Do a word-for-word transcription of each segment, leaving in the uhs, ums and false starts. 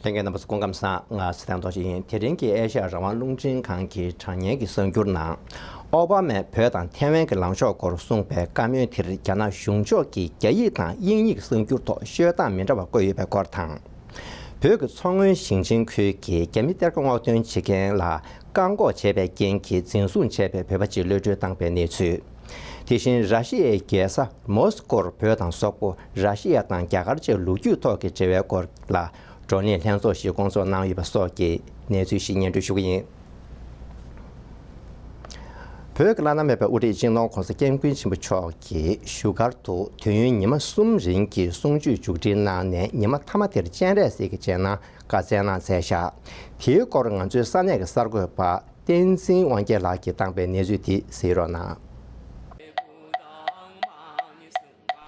ལྷན་རྒྱས་རྣམ་པ་ཚོ་སྐུ་ཁམས་བཟང་། ང་ཚེ་བརྟན་རྡོ་རྗེ་ཡིན། དེ་རིང་གི་ཨེ་ཤ་ཡ་རང་དབང་རླུང་འཕྲིན་ཁང་གི་དྲ་བརྙན་གྱི་གསར་འགྱུར་ནང་། ཨོ་བྷ་མས་བོད་དང་ཐའེ་ཝན་གྱི་ལངས་ཕྱོགས་སྐོར་གསུངས་པའི་བཀའ་མོལ་དེར་རྒྱ་ནག་གཞུང་ཕྱོགས་ཀྱིས་རྒྱ་ཡིག་དང་དབྱིན་ཡིག་གསར་འགྱུར་ཐོག་ཤོད་སྟངས་མི་འདྲ་བ་བཀོད་ཡོད་པའི་སྐོར་དང་། བོད་ཀྱི་མཚོ་སྔོན་ཞིང་ཆེན་ཁུལ་གྱི་རྒྱ་མི་གཏེར་ཁ་སྔོག་འདོན་བྱེད་མཁན་ལ་བཀག་འགོག་བྱས་པའི་རྐྱེན་གྱིས་འཛིན་བཟུང་བྱས་པའི་བོད་པ་གཅིག་གློད་གྲོལ་བཏང་པའི་གནས་ཚུལ། དེ་བཞིན་ར་ཤི་ཡའི་རྒྱལ་ས་མོ་སི་ཀོར་བོད་དང་སོག་པོ། ར་ཤི་ཡ་དང་རྒྱ་གར་བཅས་ལོ་རྒྱུས་ཐོག་གི་འབྲེལ་བའི་སྐོར་ལ། བགྲོ་གླེང་ལྷན་ཚོགས་ཤིག་བསྐོང་ཚོགས་གནང་ཡོད་པ་སོགས་ཀྱི་གནས་ཚུལ་ཞིག་སྙན་སྒྲོན་ཞུ་གི་ཡིན། བོད་ཀྱི་བླ་ན་མེད་པའི་དབུ་ཁྲིད་སྤྱི་ནོར་༸གོང་ས་༸སྐྱབས་མགོན་ཆེན་པོ་མཆོག་གིས་བཞུགས་སྒར་དུ་དུས་ཡུན་ཉི་མ་གསུམ་རིང་གི་གསུང་ཆོས་མཇུག་སྒྲིལ་གནང་ནས། ཉི་མ་མཐའ་མ་དེར་སྤྱན་རས་གཟིགས་ཀྱི་མཇལ་ཁ་བསྩལ་གནང་མཛད་བཞག་དེའི་སྐོར་ང་ཚོའི་ས་གནས་ཀྱི་གསར་འགོད་པ་བསྟན་འཛིན་དབང་རྒྱལ་ལགས་ཀྱིས་བཏང་པའི་གནས་ཚུལ་དེ་གཟིགས་རོགས་གནང་།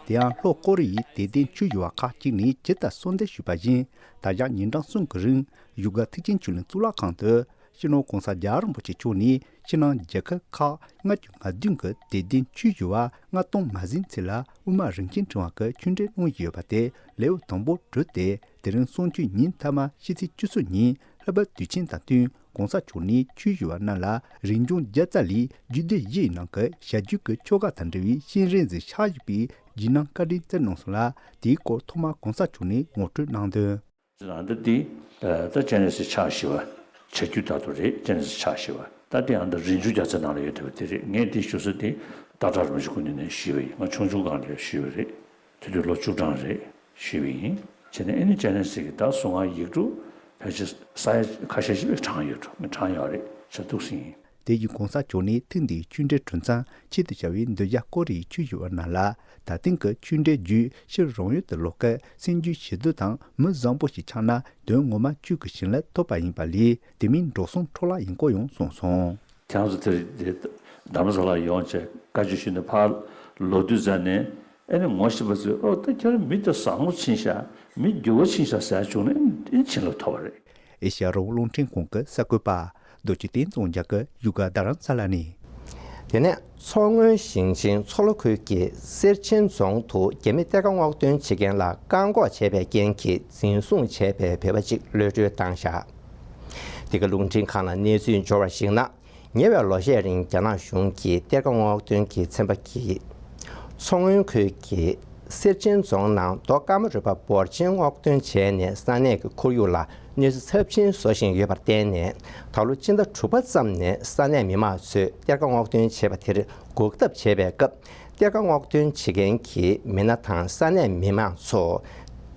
དེ་ཡང་ལྷོ་ཀོ་རི་ཡའི་དད་ལྡན་ཆོས་ཞུ་བ་ཁག་ཅིག་ནས་ཇི་ལྟར་གསོལ་འདེབས་ཞུས་པ་བཞིན། ད་ཆ་ཉིན་གྲངས་གསུམ་གྱི་རིང་བཞུགས་སྒར་ཐེག་ཆེན་ཆོས་གླིང་གཙུག་ལག་ཁང་དུ་སྤྱི་ནོར་༸གོང་ས་༸རྒྱལ་བ་རིན་པོ་ཆེ་མཆོག་ནས་ཕྱི་ནང་རྒྱལ་ཁབ་ཁག་ལྔ་བཅུ་ང་བདུན་གྱི་དད་ལྡན་ཆོས་ཞུ་བ་ལྔ་སྟོང་མ་ཟིན་ཙམ་ལ་དབུ་མ་རིན་ཆེན་ཕྲེང་བ་གི་ཆོས་འབྲེལ་གནང་བཞིན་ཡོད་པ་དེ་ལེའུ་དང་པོ་གྲུབ་སྟེ། དེ་རིང་གསུང་ཆོས་ཉིན་མཐའ་མ་ཕྱི་ཚེས་བཅུ་གསུམ་ཉིན་ལྷག་པ་དུས་ཆེན་དང་བསྟུན་༸གོང་ས་མཆོག་ནས་ཆོས་ཞུ་བ་རྣམས་ལ་རིན་འབྱུང་བརྒྱ་རྩ་ལས་རྒྱུད་སྡེ་བཞིའི་ནང་གི་ཞལ་རྒྱུན་གྱི་ཆོ་ག་དང་འབྲེལ་བའི་སྤྱན་རས་གཟིགས་ཕྱག་བཞེས་པའི་རྗེས་གནང་བཀའ་དྲིན་བསྩལ་གནང་སོང་ལ། དེའི་སྐོར་ཐོག་མར་༸གོང་ས་མཆོག་ནས་ངོ་སྤྲོད་གནང་དོན། ད་འདི་འདི་ད་སྤྱན་རས་གཟིགས་ཕྱག་བཞེས་པ་བྱ་རྒྱུད་ལྟར་དུ་རེད། སྤྱན་རས་གཟིགས་ཕྱག་བཞེས་པ་ད་འདི་ཡང་ད་རིན་འབྱུང་བརྒྱ་རྩའི་ནང་ལ་ཡོད་བསྡད་པ་དེ་རེད། ངས་འདི་ཞུ་ས་འདི་སྟག་བྲག་རིན་པོ་ཆེ་སྐུ་མདུན་ནས་ཞུས་པ་ཡིན། ང་ཆུང་ཆུང་སྒང་ལ་ཞུས་པ་རེད། དེ་དུས་ལོ་བཅུ་གྲངས་རེད། ཞུས་པ་ཡིན། བྱས་ནས་ཨ་ནི་སྤྱན་རས་གཟིགས་ཀྱི་ད་གསུང་ངག་ཡིག་དྲུག་ཕལ་ཆེར་ས་ཡ་ཁ་ཤས་ཤིག་ལ་དྲངས་ཡོད་འགྲོ། ངས་དྲངས་ཡོད་རེད་ཟེར་འདུག་ཟིན་ཡིན། དེ་བཞིན་༸གོང་ས་མཆོག་ནས་ཐེངས་འདིའི་ཆོས་འབྲེལ་གྲུབ་མཚམས་ཆེད་དུ་བྱ་བའི་འདོད་རྒྱལ་སྐོར་རེའི་ཆོས་ཞུ་བ་རྣམས་ལ། ད་ཐེངས་ཀྱི་ཆོས་འབྲེལ་བརྒྱུད་ཕྱིར་རང་ཡུལ་དུ་ལོག་སྐབས་སེམས་རྒྱུད་ཞི་དུལ་དང་མི་བཟང་པོ་ཞིག་ཆགས་ན་དོན་ངོ་མ་ཆོས་ཀྱི་བྱིན་རླབས་ཐོབ་པ་ཡིན་པ་ལས་དེ་མིན་འགྲོ་སོང་འཕྲོ་བརླག་ཡིན་སྐོར་ཡང་གསུངས་སོང་། ཁྱེད་རང་ཚོ་དེར་དེ་རྡ་རམ་ས་ལ་ཡོང་བྱས་བཀའ་ཆོས་ཞུས་ནས་ཕར་ལོག་དུས་ཙམ་ནས། ཨེ་ནི་ངོ་ཤེས་པ་ཚོས་ཨོ་ད་ཁྱེད་རང་མི་དེ་བཟང་མོ་ཕྱིན་ཤག་མི་འགྱུར་བ་ཕྱིན་ཤག་ཟེར་བྱུང་ན་ཨེ་ནི་བྱིན་རླབས་ཐོབ་པ་རེད། ཨེ་ཤ་ཡ་རང་དབང་རླུང་འཕྲིན་ཁང་གི་གསར་འགོད་པ་རྡོ་རྗེ་བསྟན་འཛིན་དབང་རྒྱལ་གྱི་བཞུགས་སྒར་རྡ་རམ་ས་ལ་ནས། དེ་ནས་མཚོ་སྔོན་ཞིང་ཆེན་མཚོ་ལྷོ་ཁུལ་གྱི་གསེར་ཆེན་རྫོང་དུ་རྒྱ་མི་གཏེར་ཁ་སྔོག་འདོན་བྱེད་མཁན་ལ་བཀག་འགོག་བྱས་པའི་རྐྱེན་གྱིས་འཛིན་བཟུང་བྱས་པའི་བོད་པ་གཅིག་གློད་གྲོལ་བཏང་བཞག་འདི་ག་རླུང་འཕྲིན་ཁང་ལ་གནས་ཚུལ་འབྱོར་བར་གཞིགས་ན། ཉེ་བའི་ལོ་ཤས་རིང་རྒྱ་ནག་གཞུང་གིས་གཏེར་ཁ་སྔོག་འདོན་གྱི་ཚན་པ་གིས་མཚོ་སྔོན་ཁུལ་གྱི་གསེར་ཆེན་རྫོང་ནང་རྡོ་དཀར་མོ་རུ་པ་འབོར་ཆེན་སྔོག་འདོན་བྱས་ནས་ས་གནས་ཀྱི་ཁོར་ཡུག་ལ་གནོད་འཚེ་ཚབས་ཆེན་བཟོ་བཞིན་ཡོད་པར་བརྟེན་ནས། ད་ལོ་སྤྱི་ཟླ་དྲུག་པ་ཙམ་ནས་ས་གནས་མི་མང་ཚོས་གཏེར་ཁ་སྔོག་འདོན་བྱས་པ་དེར་འགོག་ཐབས་བྱས་པའི་སྐབས། གཏེར་ཁ་སྔོག་འདོན་བྱེད་མཁན་གྱི་མི་སྣ་དང་ས་གནས་མི་མང་ཚོ་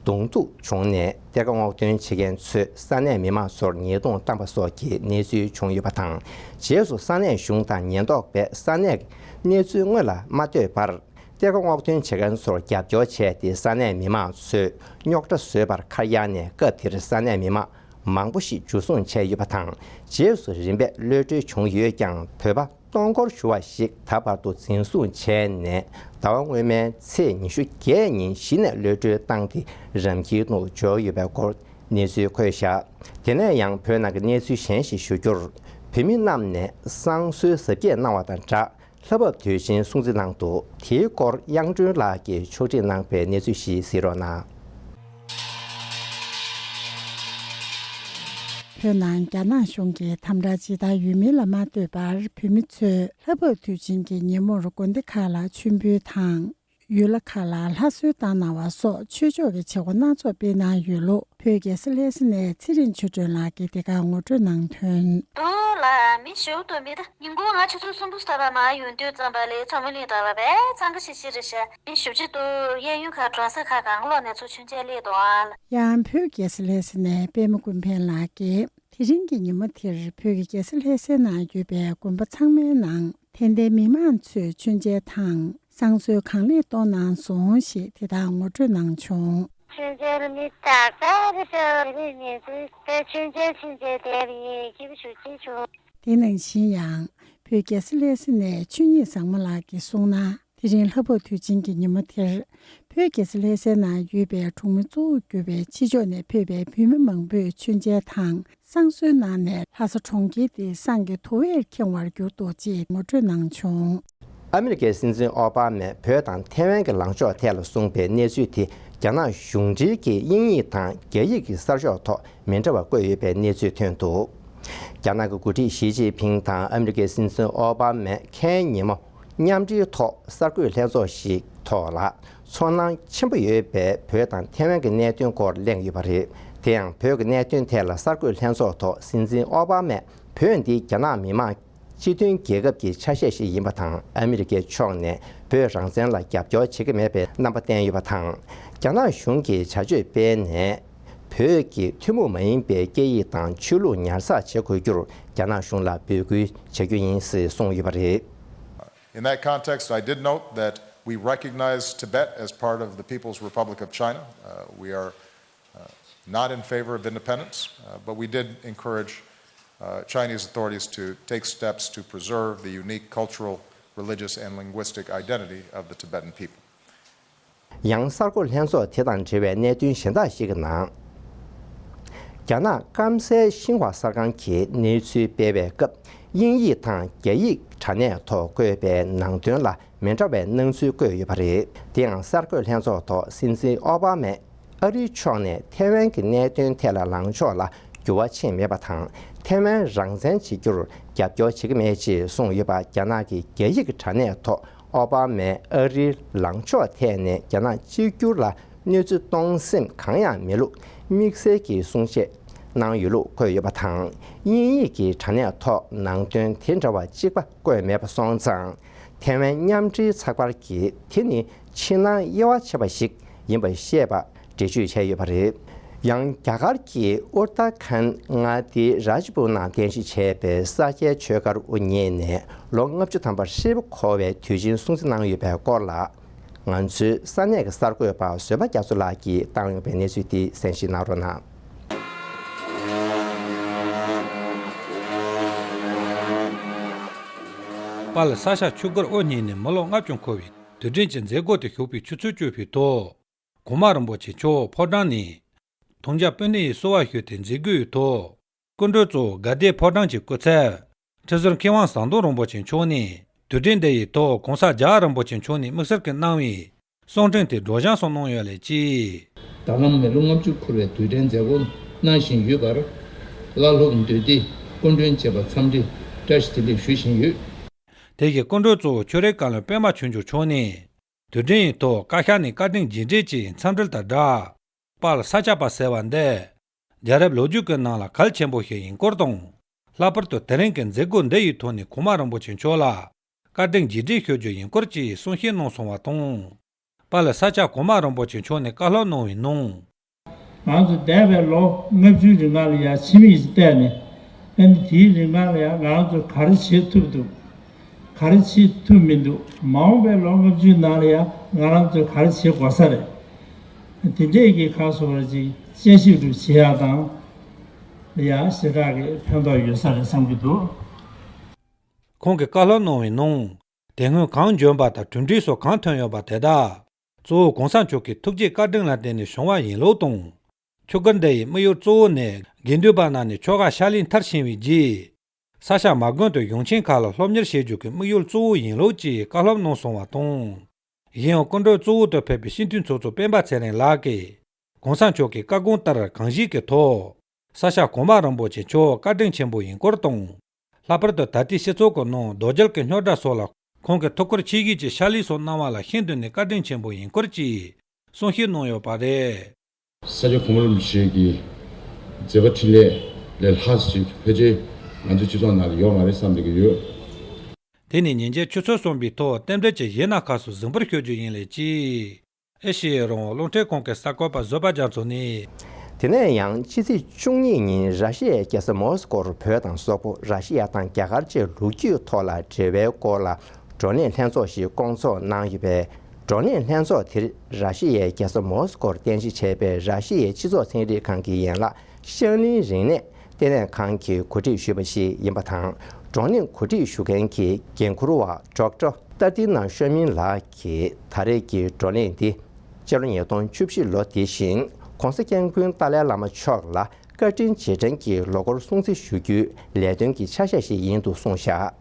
གདོང་ཐུག་བྱུང་ནས། གཏེར་ཁ་སྔོག་འདོན་བྱེད་མཁན་ཚོས་ས་གནས་མི་མང་ཚོར་ཉེས་རྡུང་བཏང་པ་སོགས་ཀྱི་གནས་ཚུལ་བྱུང་ཡོད་པ་དང་། རྗེས་སུ་ས་གནས་གཞུང་དང་ཉེན་རྟོག་པས་ས་གནས་གནས་ཚུལ་དངོས་ལ་མ་ལྟོས་པར། གཏེར་ཁ་སྔོག་འདོན་བྱེད་མཁན་ཚོར་རྒྱབ་སྐྱོར་བྱས་ཏེ། ས་གནས་མི་མང་ཚོས་རྙོག་དྲ་བཟོས་པར་ཁ་གཡར་ནས། སྐབས་དེར་ས་གནས་མི་མང་མང་པོ་ཞིག་འཇུ་བཟུང་བྱས་ཡོད་པ་དང་། རྗེས་སུ་རིམ་པས་གློད་གྲོལ་བྱུང་ཡོད་ཀྱང་། བོད་པ་སྟོང་སྐོར་ཞུ་བ་ཞིག་ད་བར་དུ་འཛིན་བཟུང་བྱས་ནས། ཟླ་བ་སྔོན་མའི་ཚེས་ཉི་ཤུ་བརྒྱད་ཉིན་གཞི་ནས་གློད་གྲོལ་བཏང་སྟེ། རང་ཁྱིམ་དུ་འབྱོར་ཡོད་པའི་སྐོར་གནས་ཚུལ་འཁོད་བཞག་དེ་ནས་ཡང་བོད་ནང་གི་གནས་ཚུལ་གཞན་ཞིག་ཞུ་རྒྱུར། བོད་མི་རྣམས་ནས་བསང་གསོལ་གཟབ་རྒྱས་གནང་བ་དང་སྦྲགས། ལྷ་བབས་དུས་ཆེན་སྲུང་བརྩི་གནང་འདུག་དེའི་སྐོར་དབྱངས་སྒྲོན་ལགས་ཀྱིས་ཕྱོགས་སྒྲིག་གནང་པའི་གནས་ཚུལ་ཞིག་གཟིགས་རོགས་གནང་། བོད་ནང་རྒྱ་ནག་གཞུང་གིས་དམ་དྲག་ཇི་ལྟར་ཡོད་མིན་ལ་མ་ལྟོས་པར། བོད་མི་ཚོས་ལྷ་བབས་དུས་ཆེན་གྱི་ཉིན་མོར་དགོན་སྡེ་ཁག་ལ་མཆོད་འབུལ་དང་། ཡུལ་ལྷ་ཁག་ལ་ལྷ་གསོལ་བཏང་གནང་བ་སོགས་ཆོས་ཕྱོགས་ཀྱི་བྱེད་སྒོ་སྣ་ཚོགས་སྤེལ་གནང་ཡོད་ལུགས། བོད་རྒྱལ་ས་ལྷ་ས་ནས་ཚེ་རིང་ཆོས་སྒྲོན་ལགས་ཀྱིས་དེ་གར་ངོ་སྤྲོད་གནང་དོན། འདུག་ལ་མི་ཞུ་འདུག་མི་ད་ཉིན་གུང་ང་ཆུ་ཚོད་གསུམ་པོ་ཐར་པ་མ་ཡོང་དུས་ཙམ་པ་ལས་ཚོགས་མི་ལས་དར་བ་བས་འཚང་ཁ་ཤིག་ཤིག་རེད་ཤག་མི་ཞུ་ཅི་འདུག་གཡས་གཡོན་ཁ་གྲོང་གསེབ་ཁ་གང་ལོག་ནས་ཚོ་མཆོད་མཇལ་སླེབས་འདུག་ཨ། ཡང་བོད་རྒྱལ་ས་ལྷ་ས་ནས་པད་མ་ཀུན་ཕན་ལགས་ཀྱིས། དེ་རིང་གི་ཉིན་མོ་དེར་བོད་ཀྱི་རྒྱལ་ས་ལྷ་སའི་ནང་ཡོད་པའི་དགོན་པ་ཚང་མའི་ནང་དད་ལྡན་མི་མང་ཚོས་མཆོད་མཇལ་དང་བསང་གསོལ་གང་ལེགས་གཏོང་གནང་སོང་ཞེས་དེ་དག་ངོ་སྤྲོད་གནང་བྱུང་། མཆོད་མཇལ་མི་ཏག་ཏག་རེད་པས། དེ་རིང་ཉིན་གུང་དེ་མཆོད་མཇལ་མཆོད་མཇལ་བསྡད་པ་ཡིན། སྐྱིད་པོ་ཞེ་པོ་ཅིག་བྱུང་། དེ་ནང་བཞིན་ཡང་བོད་རྒྱལ་ས་ལྷ་ས་ནས་ཆོས་ཉིད་བཟང་མོ་ལགས་ཀྱིས་གསུངས་ན། དེ་རིང་ལྷ་བབས་དུས་ཆེན་གྱི་ཉིན་མོ་དེར། བོད་རྒྱལ་ས་ལྷ་སའི་ནང་ཡོད་པའི་གྲོང་མི་གཙོ་བོར་གྱུར་པའི་ཕྱི་ཕྱོགས་ནས་ཕེབས་པའི་བོད་མི་མང་པོས་མཆོད་མཇལ་དང་བསང་གསོལ་གནང་ནས། ལྷ་ས་གྲོང་ཁྱེར་དེ་བསང་གི་དུ་བས་ཁེངས་བར་གྱུར་འདུག་ཅེས་ངོ་སྤྲོད་གནང་བྱུང་། ཨ་མི་རི་ཀའི་སྲིད་འཛིན་ཨོ་བྷ་མས་བོད་དང་ཐའེ་ཝན་གྱི་ལངས་ཕྱོགས་ཐད་ལ་གསུངས་པའི་གནས་ཚུལ་དེ་ རྒྱ་ནག་གཞུང་འབྲེལ་གྱི་དབྱིན་ཡིག་དང་རྒྱ་ཡིག་གི་གསར་ཤོག་ཐོག་མི་འདྲ་བ་བཀོད་ཡོད་པའི་གནས་ཚུལ་ཐོན་འདུག་རྒྱ་ནག་གི་འགོ་ཁྲིད་ཞི་ཅིན་ཕིང་དང་ཨ་མི་རི་ཀའི་སྲིད་འཛིན་ཨོ་པ་མས་ཁ་སང་ཉིན་མོ་མཉམ་འབྲེལ་ཐོག་གསར་འགོད་ལྷན་ཚོགས་ཤིག་ཐོག་ལ། ཚོར་སྣང་ཆེན་པོ་ཡོད་པའི་བོད་དང་ཐའེ་ཝན་གྱི་གནད་དོན་སྐོར་གླེང་ཡོད་པ་རེད། དེ་ཡང་བོད་ཀྱི་གནད་དོན་ཐད་ལ་གསར་འགོད་ལྷན་ཚོགས་ཐོག་སྲིད་འཛིན་ཨོ་པ་མས་བོད་འདི་རྒྱ་ནག་མི་དམངས་སྤྱི་མཐུན་རྒྱལ་ཁབ་ཀྱི་ཆ་ཤས་ཤིག་ཡིན་པ་དང་། ཨ་མི་རི་ཀའི་ཕྱོགས་ནས་བོད་རང་བཙན་ལ་རྒྱབ་སྐྱོར་བྱེད་ཀྱི་མེད་པའི་རྣམ་པ་བསྟན་ཡོད་པ་དང་། རྒྱ་ནག་གཞུང་གིས་བྱ་སྤྱོད་སྤེལ་ནས་བོད་ཀྱི་ཐུན་མོང་མ་ཡིན་པའི་སྐད་ཡིག་དང་ཆོས་ལུགས་ཉར་ཚགས་བྱེད་དགོས་རྒྱུར་རྒྱ་ནག་གཞུང་ལ་འབོད་སྐུལ་བྱ་རྒྱུ་ཡིན་ཞེས་གསུངས་ཡོད་པ་རེད། In that context, I did note that we recognize Tibet as part of the People's Republic of China. Uh, we are uh, not in favor of independence, uh, but we did encourage uh, Chinese authorities to take steps to preserve the unique cultural, religious, and linguistic identity of the Tibetan people. ཡང་གསར་འགོད་ལྷན་ཚོགས་དེ་དང་འབྲེལ་བའི་གནད་དོན་གཞན་དག་ཞིག་གི་ནང་། རྒྱ་ནག་སྐམ་སའི་ཤིན་ཧྭ་གསར་ཁང་གིས་གནས་ཚུལ་སྤེལ་བའི་སྐབས། དབྱིན་ཡིག་དང་རྒྱ་ཡིག་དྲ་གནས་ཐོག་བཀོད་པའི་ནང་དོན་ལ་མི་འདྲ་བའི་སྣང་ཚུལ་བཀོད་ཡོད་པ་རེད། དེ་ཡང་གསར་འགོད་ལྷན་ཚོགས་ཐོག་སྲིད་འཛིན་ཨོ་བྷ་མས། ཨ་རིའི་ཕྱོགས་ནས་ཐའེ་ཝན་གྱི་གནད་དོན་ཐད་ལ་ལངས་ཕྱོགས་ལ་འགྱུར་བ་ཕྱིན་མེད་པ་དང་། ཐའེ་ཝན་རང་བཙན་བྱེད་རྒྱུར་རྒྱབ་སྐྱོར་བྱེད་ཀྱི་མེད་ཅེས་གསུངས་ཡོད་པ། རྒྱ་ནག་གི་རྒྱ་ཡིག་དྲ་གནས་ཐོག་ཨོ་བྷ་མས་ཨ་རིའི་ལངས་ཕྱོགས་ཐད་ནས་རྒྱ་ནག་གཅིག་གྱུར་ལ་གནོད་འཚེ་གཏོང་སེམས་གང་ཡང་མེད་ལུགས་དམིགས་བསལ་གྱི་གསུང་བཤད་གནང་ཡོད་ལུགས་བཀོད་ཡོད་པ་དང་། དབྱིན་ཡིག་གི་དྲ་གནས་ཐོག་ནང་དོན་དེ་འདྲ་བ་གཅིག་པ་བཀོད་མེད་པ་སོང་ཙང་། ཐའེ་ཝན་མཉམ་འབྲེལ་ཚགས་པར་གྱིས་དེ་ནི་ཕྱི་ནང་དབྱེ་བ་ཕྱེ་བ་ཞིག་ཡིན་པ་བཤད་པ་འགྲེལ་བརྗོད་བྱས་ཡོད་པ་རེད། ཡང་རྒྱ་གར་གྱི་ཨུ་ཏར་ཁན་མངའ་སྡེའི་རཱཇ་པུར་ནང་རྟེན་གཞི་བྱས་པའི་ས་སྐྱའི་ཆོས་སྒར་དབུ་བརྙེས་ནས་ལོ་ལྔ་བཅུ་ཐམ་པ་ཧྲིལ་པོ་འཁོར་བའི་དུས་ཆེན་སྲུང་བརྩི་གནང་ཡོད་པའི་སྐོར་ལ། ང་ཚོའི་ས་གནས་ཀྱི་གསར་འགོད་པ་བཟོད་པ་རྒྱ་མཚོ་ལགས་ཀྱིས་བཏང་ཡོད་པའི་གནས་ཚུལ་དེ་གསན་བཞེས་གནང་རོགས་གནང་། པཱ་ལགས། ས་སྐྱ་ཆོས་སྒར་དབུ་བརྙེས་ནས་མི་ལོ་ལྔ་བཅུ་འཁོར་བའི་དུས་དྲན་གྱི་མཛད་སྒོ་དེ་ཞོགས་པའི་ཆུ་ཚོད་བཅུ་པའི་ཐོག་གོང་མ་རིན་པོ་ཆེ་མཆོག་ཕོ་བྲང་ནས་ཐུགས་ཅག་སྤུན་ནེ་ཡི་གསོལ་བ་ཞུས་ཏེ་མཛད་སྒོའི་ཐོག་སྐུ་མགྲོན་གཙོ་བོ་དགའ་ལྡན་ཕོ་བྲང་གི་སྐུ་ཚབ་ཁྲི་ཟུར་མཁས་དབང་ཟམ་གདོང་རིན་པོ་ཆེ་མཆོག་ནས་དུས་དྲན་འདི་ཡི་ཐོག་གོང་ས་རྒྱལ་བ་རིན་པོ་ཆེ་མཆོག་ནས་དམིགས་བསལ་གྱིས་གནང་བའི་གསུང་འཕྲིན་དེ་སྒྲོག་སྦྱང་སོགས་གནང་ཡོད་ལ་ཅི། ད་ལམ་མི་ལོ་ལྔ་བཅུ་འཁོར་བའི་དུས་དྲན་མཛད་སྒོ་གནང་བཞིན་ཡོད་པར། བླ་སློབ་འདུས་སྡེ་སྐུ་མགྲོན་བཅས་པ་འཚམས་འདྲི་བཀྲ་ཤིས་བདེ་ལེགས་ཞུ་བཞིན་ཡོད། དེ་བཞིན་སྐུ་མགྲོན་གཙོ་བོ་ཆོས་རའི་བཀའ་བློན་པད་མ་ཆོས་འབྱོར་མཆོག་ནས་དུས་དྲན་ཡི་ཐོག་བཀའ་ཤག་ནས་བཀའ་དྲིན་རྗེས་འབྲེལ་གྱི་འཚམས་འདྲི་དང་སྦྲགས། པཱ་ལགས་ས་སྐྱ་པ་ཟེར་བ་འདི་རྒྱལ་རབས་ལོ་རྒྱུས་ཀྱི་ནང་ལ་གལ་ཆེན་པོ་ཞིག་ཡིན་སྐོར་དང་། ལྷག་པར་དུ་དེ་རིང་གི་མཛད་སྒོ་འདི་ཡི་ཐོག་ནས་གོང་མ་རིན་པོ་ཆེ་མཆོག་ལ་བཀའ་དྲིན་རྗེས་འབྲེལ་ཞུ་རྒྱུ་ཡིན་སྐོར་གྱི་གསུང་བཤད་གནང་སོང་བ་དང་། པཱ་ལགས་ས་སྐྱ་གོང་མ་རིན་པོ་ཆེ་མཆོག་ནས་བཀའ་སློབ་གནང་བའི་ནང་། ང་ཚོ་འདས་པའི་ལོ་ལྔ་བཅུའི་རིང་ལ་ཡང་ཕྱི་མིག་ཅིག་བལྟས་ནས། ཨ་ནི་དེའི་རིང་ལ་ཡང་ང་རང་ཚོ་ག་རེ་བྱེད་ཐུབ་འདུག་ག་རེ་བྱེད་ཐུབ་མི་འདུག་མ་འོངས་པའི་ལོ་ལྔ་བཅུའི་ནང་ལ་ཡང་ང་རང་ཚོས་ག་རེ་བྱེད་དགོས་ས་རེད། དེ་འདྲས་ཀྱི་ཁ་སོ་བར་ཅིག་དཔྱད་ཞིབ་རུ་བྱེད་ཡག་དང་། ཡང་ཞེ་དྲག་གི་ཕན་ཐོགས་ཡོད་ས་རེད་བསམ་གྱི་འདུག་ཁོང་གིས་བཀའ་སློབ་གནང་བའི་ནང་། དེ་སྔོན་གང་འབྱོན་པ་དང་གྲུབ་འབྲས་སོགས་གང་ཐོན་ཡོད་པ་དེ་དག་གཙོ་བོ་གོང་ས་མཆོག་གི་ཐུགས་རྗེ་བཀའ་དྲིན་ལ་བརྟེན་ནས་བྱུང་བ་ཡིན་ལུགས་དང་། ཆོས་སྒར་འདི་ཡི་དམིགས་ཡུལ་གཙོ་བོ་ནི་དགེ་འདུན་པ་རྣམས་ནས་ཆོ་ག་ཕྱག་ལེན་མཐར་ཕྱིན་པའི་རྗེས། ས་སྐྱ་མ་དགོན་དུ་གཞུང་ཆེན་ཁག་ལ་སློབ་གཉེར་བྱེད་རྒྱུ་གི་དམིགས་ཡུལ་གཙོ་བོ་ཡིན་ལུགས་ཀྱི་བཀའ་སློབ་གནང་སོང་བ་དང་། གཞན་ཡང་སྐུ་མགྲོན་གཙོ་བོ་དུ་ཕེབས་པའི་སྤྱི་འཐུས་ཚོགས་གཙོ་སྤེན་པ་ཚེ་རིང་ལགས་ཀྱིས། གོང་ས་མཆོག་གི་བཀའ་དགོངས་ལྟར་གང་ཞིག་གི་ཐོག་ས་སྐྱ་གོང་མ་རིན་པོ་ཆེ་མཆོག་བཀའ་དྲིན་ཆེན་པོ་ཡིན་སྐོར་དང་། ལྷག་པར་དུ་ད་ལྟའི་སྤྱི་ཚོགས་ཀྱི་ནང་རྡོ་རྗེ་གི་རྙོག་དྲ་སོགས་ལ་ཁོང་གིས་ཐུགས་ཁུར་ཆེ་བཞེས་ཀྱིས་ཕྱག་ལས་སོགས་གནང་བ་ལ་ཤིན་ཏུ་ནས་བཀའ་དྲིན་ཆེན་པོ་ཡིན་སྐོར་གྱི་གསུང་བཤད་གནང་ཡོད་པ་རེད། ས་སྐྱ་གོང་མ་རིན་པོ་ཆེ་གི་མཛད་པ་འཕྲིན་ལས་ལས་ལྷག་ཅིག་ཕལ་ཆེར་ང་ཚོའི་སྤྱི་ཚོགས་ནང་ལ་ཡོད་མ་རེད་བསམ་བསྡད་ཀྱི་ཡོད། དེ་ནི་ཉིན་རྒྱལ་ཆུ་ཚོད་གསུམ་པའི་ཐོག་རྟེན་འབྲེལ་གྱི་གཞས་སྣ་ཁག་སོགས་གཟིགས་འབུལ་ཞུ་རྒྱུ་ཡིན་ལས་ཅི། ཨེ་ཤེ་ཡའི་རང་དབང་རླུང་འཕྲིན་ཁང་གི་གསར་འགོད་པ་བཟོད་པ་རྒྱ་མཚོ་ནས། དེ་ནས་ཡང་ཕྱི་ཚེས་བཅུ་གཉིས་ཉིན་ར་ཤི་ཡའི་རྒྱལ་ས་མོ་སི་ཀོར་བོད་དང་སོག་པོ། ར་ཤི་ཡ་དང་རྒྱ་གར་བཅས་ལོ་རྒྱུས་ཐོག་ལ་འབྲེལ་བའི་སྐོར་ལ་བགྲོ་གླེང་ལྷན་ཚོགས་ཤིག་བསྐོང་ཚོགས་གནང་ཡོད་པས། བགྲོ་གླེང་ལྷན་ཚོགས་དེར་ར་ཤི་ཡའི་རྒྱལ་ས་མོ་སི་ཀོར་རྟེན་གཞི་བྱས་པའི་ར་ཤི་ཡའི་སྤྱི་ཚོགས་ཚན་རིག་ཁང་གི་ཡན་ལག་ཤང་ལིན་རིག་གནས་ལྟེ་གནས་ཁང་གིས་གོ་སྒྲིག་ཞུས་པ་ཞིག་ཡིན་པ་དང་། བགྲོ་གླེང་གོ་སྒྲིག་ཞུ་མཁན་གྱི་འགན་འཁུར་བ་ཌོག་ཊར་ཏར་ཏི་ན་ཤོ་མིན་ལགས་ཀྱིས་ད་རེས་ཀྱི་བགྲོ་གླེང་འདི་སྤྱི་ལོ་ཉིས་སྟོང་བཅུ་བཞི་ལོ་འདི་བཞིན་༸གོང་ས་༸སྐྱབས་མགོན་ཏཱ་ལའི་བླ་མ་མཆོག་ལ་བཀའ་དྲིན་རྗེས་དྲན་གྱི་ལོ་འཁོར་སྲུང་བརྩི་ཞུ་རྒྱུའི་ལས་དོན་གྱི་ཆ་ཤས་ཤིག་ཡིན་འདུག་གསུངས་བཞག་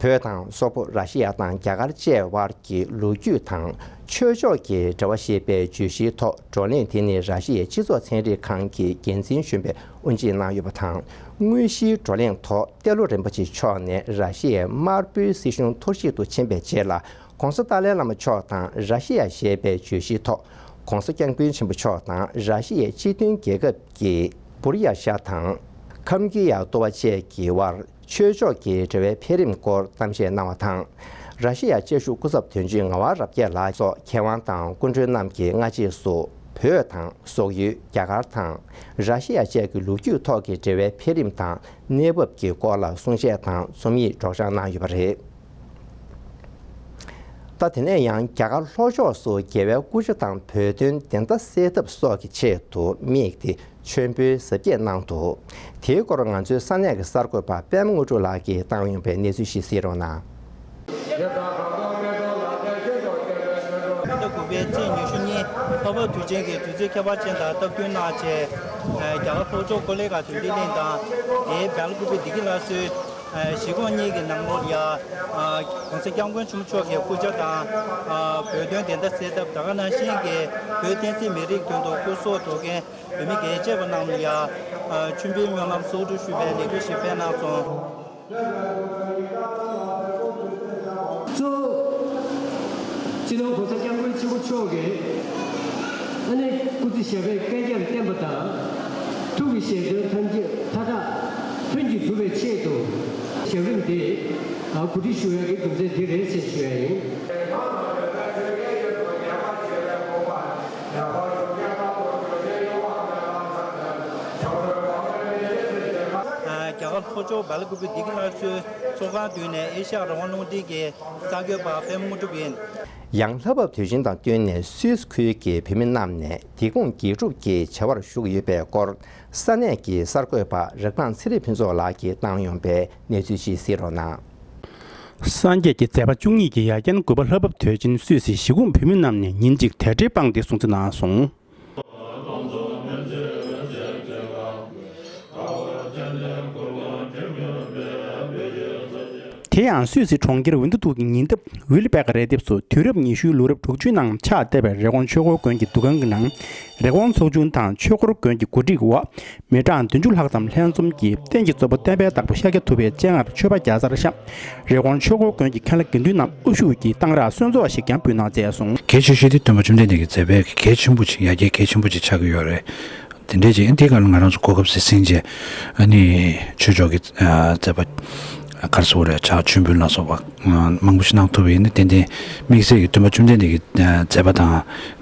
བོད་དང་སོག་པོ། ར་ཤི་ཡ་དང་རྒྱ་གར་བཅས་དབར་གྱི་ལོ་རྒྱུས་དང་ཆོས་ཕྱོགས་ཀྱི་འབྲེལ་བ་ཞེས་པའི་བརྗོད་གཞིའི་ཐོག་བགྲོ་གླེང་དེ་ནི་ར་ཤི་ཡའི་སྤྱི་ཚོགས་ཚན་རིག་ཁང་གི་འགན་འཛིན་གཞོན་པས་དབུ་འབྱེད་གནང་ཡོད་པ་དང་། དངོས་གཞིའི་བགྲོ་གླེང་ཐོག་ཏེ་ལོ་རིན་པོ་ཆེ་མཆོག་ནས་ར་ཤི་ཡའི་དམར་པོའི་སྲིད་གཞུང་འཐོར་ཞིག་ཏུ་ཕྱིན་པའི་རྗེས་ལ་ྋགོང་ས་ཏཱ་ལའི་བླ་མ་མཆོག་དང་ར་ཤི་ཡ་ཞེས་པའི་བརྗོད་གཞིའི་ཐོག་ྋགོང་ས་ྋསྐྱབས་མགོན་ཆེན་པོ་མཆོག་དང་ར་ཤི་ཡའི་སྤྱི་མཐུན་རྒྱལ་ཁབ་ཀྱི་བུར་ཡ་ཤ་དང་ཁམ་ཀི་ཡ་ཏོ་བ་བཅས་ཀྱི་དབར་ཆོས་ཕྱོགས་ཀྱི་འབྲེལ་བའི་འཕེལ་རིམ་སྐོར་གཏམ་བཤད་གནང་བ་དང་། ར་ཤི་ཡ་བཅའ་བཞུགས་སྐུ་ཚབ་དོན་གཅོད་ངག་དབང་རབ་རྒྱས་ལགས་སོགས་མཁས་དབང་དང་སྐུ་མགྲོན་རྣམས་ཀྱིས་སྔ་རྗེས་སུ་བོད་དང་སོག་ཡུལ། རྒྱ་གར་དང་ར་ཤི་ཡ་བཅས་ཀྱི་ལོ་རྒྱུས་ཐོག་གི་འབྲེལ་བའི་འཕེལ་རིམ་དང་གནས་བབ་ཀྱི་སྐོར་ལ་གསུང་བཤད་དང་རྩོམ་ཡིག་སྒྲོག་སྦྱང་གནང་ཡོད་པ་རེད། ད་དེ་ནས་ཡང་རྒྱ་གར་ལྷོ་ཕྱོགས་སུ་རྒྱལ་བའི་སྐུ་ཕྱྭ་དང་བོད་དོན་བདེན་མཐའ་གསལ་ཐབས་སོགས་ཀྱི་ཆེད་དུ་དམིགས་ཏེ་མཆོད་འབུལ་གཟབ་རྒྱས་གནང་འདུག་དེའི་སྐོར་ང་ཚོའི་ས་གནས་ཀྱི་གསར་འགོད་པ་པད་མ་དངོས་གྲུབ་ལགས་ཀྱིས་བཏང་ཡོང་པའི་གནས་ཚུལ་ཞིག་གཟིགས་རོགས་གནང་། ཕྱི་ཟླ་དགུ་པའི་ཚེས་ཉི་ཤུ་གཉིས་ལྷོ་བབས་དུས་ཆེན་གྱི་དུས་ཚོད་ཁྱད་པར་ཅན་དང་སྟབས་བསྟུན་གནང་བྱས། རྒྱ་གར་ལྷོ་ཕྱོགས་ཀོ་ལི་གྷལ་དོན་ལྡན་གླིང་དང་། དེའི་སྦེལ་ཀུ་པེ་བདེ་སྐྱིད་སླར་གསོའི་གཞིས་ཁོངས་གཉིས་ཀྱི་ནང་ལོགས་ལ་ཡ། ྋགོང་ས་ྋསྐྱབས་མགོན་ཆེན་པོ་མཆོག་གི་སྐུ་ཕྱྭ་དང་། བོད་དོན་བདེན་མཐའ་གསལ་ཐབས། ད་ག་ནང་བཞིན་གྱི་བོད་བསྟན་སྲིད་མི་རིགས་དོན་དུ་སྐུ་སྲོག་འདོར་མཁན་བོད་མི་རྒྱལ་གཅེས་པ་རྣམས་ལ་ཡ། མཆོད་འབུལ་སྨོན་ལམ་གསོག་སྒྲུབ་ཞུ་བའི་ལས་འགུལ་ཞིག་སྤེལ་གནང་སོང་། གཙོ་བོ། སྤྱི་ནོར་༸གོང་ས་༸སྐྱབས་མགོན་ཆེན་པོ་མཆོག་གིས་ཨ་ནི་སྐུ་ཚེ་ཞབས་པད་བསྐལ་བརྒྱར་བརྟན་པ་དང་། ཐུགས་ཀྱི་བཞེད་དོན་ཐམས་ཅད་མཐའ་དག་ལྷུན་གྱིས་གྲུབ་པའི་ཆེད་དུ་ཞབས་རིམ་འདི་གོ་སྒྲིག་ཞུ་བའི་རྒྱུ་མཚན་འདི་རེད་ཅེས་ཞུ་ཡ་ཡིན། རྒྱ་གར་ལྷོ་ཕྱོགས་སྦེལ་ཀུ་པེ་བདེ་སྐྱིད་སླར་གསོའི་ཚོགས་ཁང་མདུན་ནས་ཨེ་ཤ་ཡ་རང་དབང་རླུང་འཕྲིན་གྱི་གསར་འགོད་པ་པད་མ་དངོས་གྲུབ་ཡིན། ཡང་ལྷ་བབས་དུས་ཆེན་དང་བསྟུན་ནས་སུད་སི་ཁུལ་གྱི་བོད་མི་རྣམས་ནས་བདེ་སྐྱོང་དགེ་སྒྲུབ་ཀྱི་བྱ་བར་ཞུགས་ཡོད་པའི་སྐོར་ས་གནས་ཀྱི་གསར་འགོད་པ་རབ་སྒང་ཚེ་རིང་ཕུན་ཚོགས་ལགས་ཀྱིས་བཏང་ཡོང་པའི་གནས་ཚུལ་ཞིག་གཟིགས་རོགས་གནང་། སངས་རྒྱས་ཀྱི་མཛད་པ་བཅུ་གཉིས་ཀྱི་ཡ་གྱལ་དགུ་པ་ལྷ་བབས་དུས་ཆེན་སུད་སིའི་གཞིས་ཁོངས་བོད་མི་རྣམས་ནས་ཉིན་གཅིག་དལ་བྲེལ་སྤངས་ཏེ་སྲུང་བརྩི་གནང་སོང་། དེ་ཡང་སུད་སི་གྲོང་ཁྱེར་ཝིན་ཏུ་ཏུག་གི་ཉེ་འདབས་ཝིལ་པེག་རི་ལྡེབས་སུ་དུས་རབས་ཉི་ཤུའི་ལོ་རབས་དྲུག་ཅུའི་ནང་ཕྱག་བཏབ་པའི་རི་ཀོན་ཆོས་འཁོར་དགོན་གྱི་འདུ་ཁང་གི་ནང་། རི་ཀོན་ཚོགས་ཆུང་དང་ཆོས་འཁོར་དགོན་གྱི་གོ་སྒྲིག་འོག་མི་གྲངས་བདུན་ཅུ་ལྷག་ཙམ་ལྷན་འཛོམས་ཀྱིས་རྟེན་གྱི་གཙོ་བོ་བསྟན་པའི་བདག་པོ་ཤཱཀྱ་ཐུབ་པའི་སྤྱན་སྔར་མཆོད་པ་བརྒྱ་རྩར་བཤམས། རི་ཀོན་ཆོས་འཁོར་དགོན་གྱི་མཁན་བླ་དགེ་འདུན་རྣམས་དབུ་བཞུགས་ཀྱིས་གཏང་རག་གསོལ་ཚོགས་ཤིག་ཀྱང་ཕུལ་གནང་མཛད་སོང་། གལ་ཆེ་ཤོས་དེ་སྟོན་པ་བཅོམ་ལྡན་འདས་ཀྱི་མཛད་པའི་གལ་ཆེན་པོ་ཅིག་ཡ་གྱལ་གལ་ཆེན་པོ་ཅིག་ཆགས་ཀྱི་ཡོད་རེད། དེ་འདྲའི་ཅིག་དེའི་སྐབས་ལ་ང་རང་ཚོ་གོ་སྐབས་ཟིན་ཟིན་བྱས་ཨ་ནི་ཆོས་ཕྱོགས་ཀྱི་མཛད་པ་ག་རེ་ཟེར་དགོས་རེད། ཕྱག་མཆོད་འབུལ་ལ་སོགས་པ་མང་པོ་ཞིག་གནང་ཐུབ་པ་ཡིན་ན་ཏན་ཏན་དམིགས་བསལ་གྱི་སྟོན་པ་བཅོམ་ལྡན་འདས་ཀྱི་མཛད་པ་དང་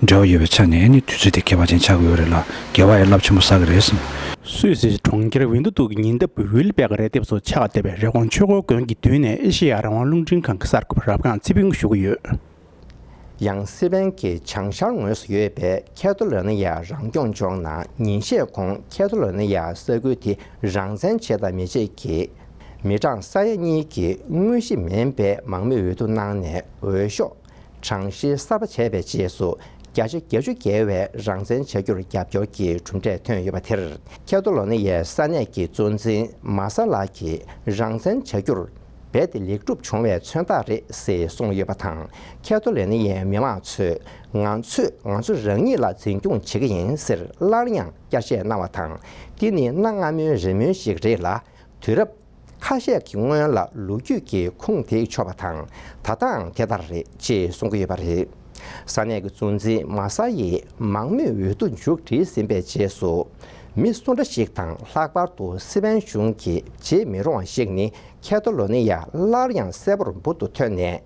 འབྲེལ་བ་ཡོད་པའི་ཆ་ནས་ཨ་ནི་དུས་ཚོད་དེ་ཁྱད་པར་ཅན་ཆགས་ཀྱི་ཡོད་རེད་ལ། དགེ་བ་ཡི་རླབས་ཆེན་པོ་བསགས་ཀྱི་རེད་བསམ། སུད་སི་གྲོང་ཁྱེར་ཝིན་ཏུ་ཏུག་གི་ཉེ་འདབས་ཝིལ་པེག་རི་ལྡེབས་སུ་ཕྱག་བཏབ་པའི་རི་ཀོན་ཆོས་འཁོར་དགོན་གྱི་མདུན་ནས་ཨེ་ཤེ་ཡ་རང་དབང་རླུང་འཕྲིན་ཁང་གི་གསར་འགོད་པ་རབ་སྒང་ཚེ་ཕུན་ཞུ་གི་ཡོད། ཡང་སི་པན་གྱི་བྱང་ཤར་ངོས་སུ་ཡོད་པའི་ཁེ་ཐོ་ལོ་ནི་ཡ་རང་སྐྱོང་ལྗོངས་ནང་ཉིན་ཤས་གོང་ཁེ་ཐོ་ལོ་ནི་ཡ་ས་ཁུལ་དེ་རང་བཙན་བྱེད་དང་མི་བྱེད་ཀྱི་མི་གྲངས་ས་ཡ་གཉིས་ཀྱི་དངོས་གཞི་མིན་པའི་མང་མོས་འོས་བསྡུ་གནང་ནས་འོས་ཤོག་གྲངས་བཤེར་གསར་པ་བྱས་པའི་རྗེས་སུ་བརྒྱ་ཆ་བརྒྱད་ཅུ་བརྒལ་བས་རང་བཙན་བྱ་རྒྱུར་རྒྱབ་སྐྱོར་གྱི་གྲུབ་འབྲས་ཐོན་ཡོད་པ་དེར། ཁེ་ཐོ་ལོ་ནི་ཡའི་ས་གནས་ཀྱི་གཙོ་འཛིན་མ་ས་ལགས་ཀྱིས་རང་བཙན་བྱ་རྒྱུར་རྦད་དེ་ལེགས་གྲུབ་བྱུང་བའི་མཚོན་རྟགས་རེད་ཅེས་གསུངས་ཡོད་པ་དང་། ཁེ་ཐོ་ལོ་ནི་ཡའི་མི་མང་ཚོས་ང་ཚོས་ང་ཚོ་རང་ཉིད་ལ་འཛིན་སྐྱོང་བྱེད་ཀྱི་ཡིན་ཟེར་སླར་ཡང་བསྐྱར་བཤད་གནང་བ་དང་། འདི་ནི་གནའ་སྔ་མོའི་རེ་སྨོན་ཞིག་རེད་ལ། དུས་རབས་ཁ་ཤས་ཀྱི་སྔོན་ལ་ལོ་རྒྱུས་ཀྱི་ཁུངས་དེད་ཆོག་པ་དང་། ད་ལྟའང་དེ་ལྟར་རེད་ཅེས་གསུང་གི་ཡོད་པ་རེད། ས་གནས་ཀྱི་གཙོ་འཛིན་མ་ས་ཡིས་མང་མོས་འོས་བསྡུ་མཇུག་བསྒྲིལ་ཟིན་པའི་རྗེས་སུ། མི་སུ་འདྲ་ཞིག་དང་ལྷག་པར་དུ་སི་པན་གཞུང་གིས་བརྗེད་མི་རུང་བ་ཞིག་ནི། ཁེ་ཐོ་ལོ་ནི་ཡ་སླར་ཡང་གསལ་པོར་འབུར་དུ་ཐོན་ནས།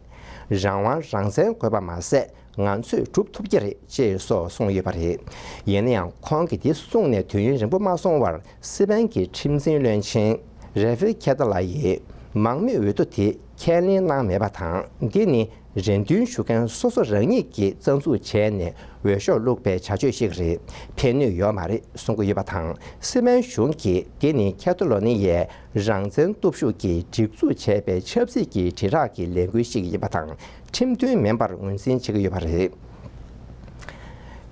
རང་དབང་རང་བཙན་དགོས་པ་མ་ཟད། ང་ཚོས་སྒྲུབ་ཐུབ་ཀྱི་རེད་ཅེས་སོགས་གསུངས་ཡོད་པ་རེད། ཡིན་ན་ཡང་ཁོང་གིས་དེ་གསུངས་ནས་དུས་ཡུན་རིང་པོ་མ་སོང་བར་སི་པན་གྱི་ཁྲིམས་འཛིན་བློན་ཆེན་རེ་ཧྥེ་ཁེ་ཏ་ལ་ཡིས་མང་མོས་འོས་བསྡུ་དེ་ཁས་ལེན་གནང་མེད་པ་དང་། འདི་ནི་རེ་འདུན་ཞུ་མཁན་སོ་སོ་རང་ཉིད་ཀྱིས་རྩ་འཛུགས་བྱས་ནས་འོས་ཤོག་བླུགས་པའི་བྱ་སྤྱོད་ཞིག་རེད། ཕན་ནུས་ཡོད་མ་རེད་གསུང་གི་ཡོད་པ་དང་། སི་པན་གཞུང་གིས་འདི་ནི་ཁེ་ཐོ་ལོ་ནི་ཡའི་རང་བཙན་སྟོབས་ཤུགས་ཀྱིས་སྒྲིག་འཛུགས་བྱས་པའི་ཆབ་སྲིད་ཀྱི་དྲིལ་བསྒྲགས་ཀྱི་ལས་འགུལ་ཞིག་ཡིན་པ་དང་། ཁྲིམས་མཐུན་མིན་པར་ངོས་འཛིན་བྱེད་ཀྱི་ཡོད་པ་རེད།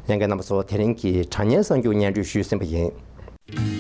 ལྷན་རྒྱས་རྣམ་པ་ཚོ། དེ་རིང་གི་དྲ་བརྙན་གསར་འགྱུར་སྙན་སྒྲོན་ཞུས་ཟིན་པ་ཡིན།